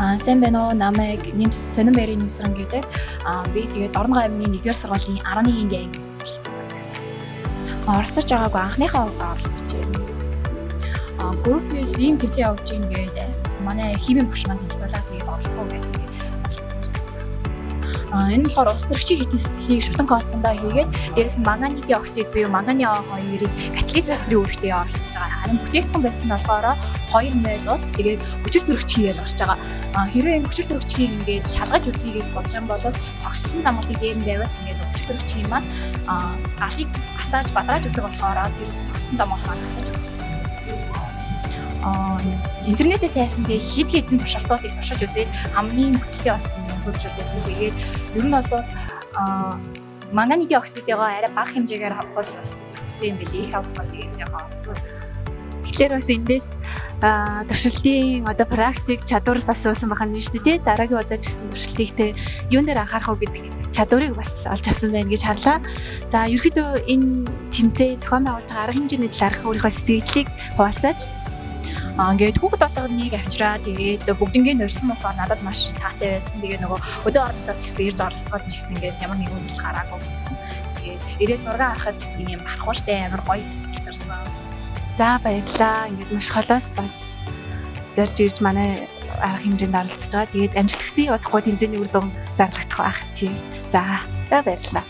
Сайн байна уу? Намайг Нэмс Сонин Баярын Нэмсрэн гэдэг. Би тэгээд Дорногов аймгийн 1-р сургуулийн 11 ангийн ангиас суралцдаг. Оролцож байгаагүй, анхныхаа удаа оролцож байна. Группээс ийм тэмцээн явуулж гин гээд манай химийн багш маань хэлцүүлээ, тэгээд оролцох уу гэдэг, тэгээд оролцож байна. Энэ болохоор ус төрөгчийн хитнэслийг шүтэн колондоо хийгээд, дээрэс нь манганы диоксид буюу манганы хоёрыг катализаторын үүрэгтэй оролцож байгаа. Харин бүтээгдэхүүн бодис нь болохоор 2 моль ус, тэгээд хүчил төрөгч хийгээл гарч байгаа. Хэрвээ энэ хүчил төрөгчийг ингээд шалгаж үзье гэж бодох юм бол цогцсон замгалтыг дээр нь байвал ингээд хүчил төрөгчийн маань галыг асааж бадрааж өгдөг болохоор тэр цогцсон замгалт маань асааж өгдөг. Интернетээс хайсан, тэгээ хэд хэдэн туршилтуудыг туршиж үзээд хамгийн бүтэлтэй бас туршилт байсан. Тэгээд ер нь бол манганы диоксидыгоо арай бага хэмжээгээр авах бол бас төстэй юм билий. Их авах бол тэгээд жоохон онцгой. Тэгэхээр бас эндээс туршилтын одоо практик чадвар бас уусан байх нь шүү дээ, тий. Дараагийн удаа ч гэсэн туршилтыг те юун дээр анхаарах уу гэдэг чадварыг бас олж авсан байна гэж харлаа. За, ерөөдөө энэ тэмцээн зохион байгуулж байгаа арга хэмжээний талаарх өөрийнхөө сэтгэгдлийг хуваалцаач. Ингээд хүүхэд болгоныг авчираа, тэгээд бүгднийг нурьсан болохоор надад маш таатай байсан. Тэгээ нөгөө өдөө ордоос ч гэсэн ирж оролцоход ч гэсэн ингээд ямар нэгэн хүндрэл гараагүй. Тэгээд ирээд зураг харахад ч гэсэн юм харахууштай, амар гоё сэтгэл төрсөн. За, баярлалаа. Ингээд маш холоос бас зорж ирж манай арга хэмжээнд оролцож байгаа. Тэгээд амжилт хүсье. Удахгүй тэмцээний үр дүн зарлагдах байх, тий. За, за, баярлалаа.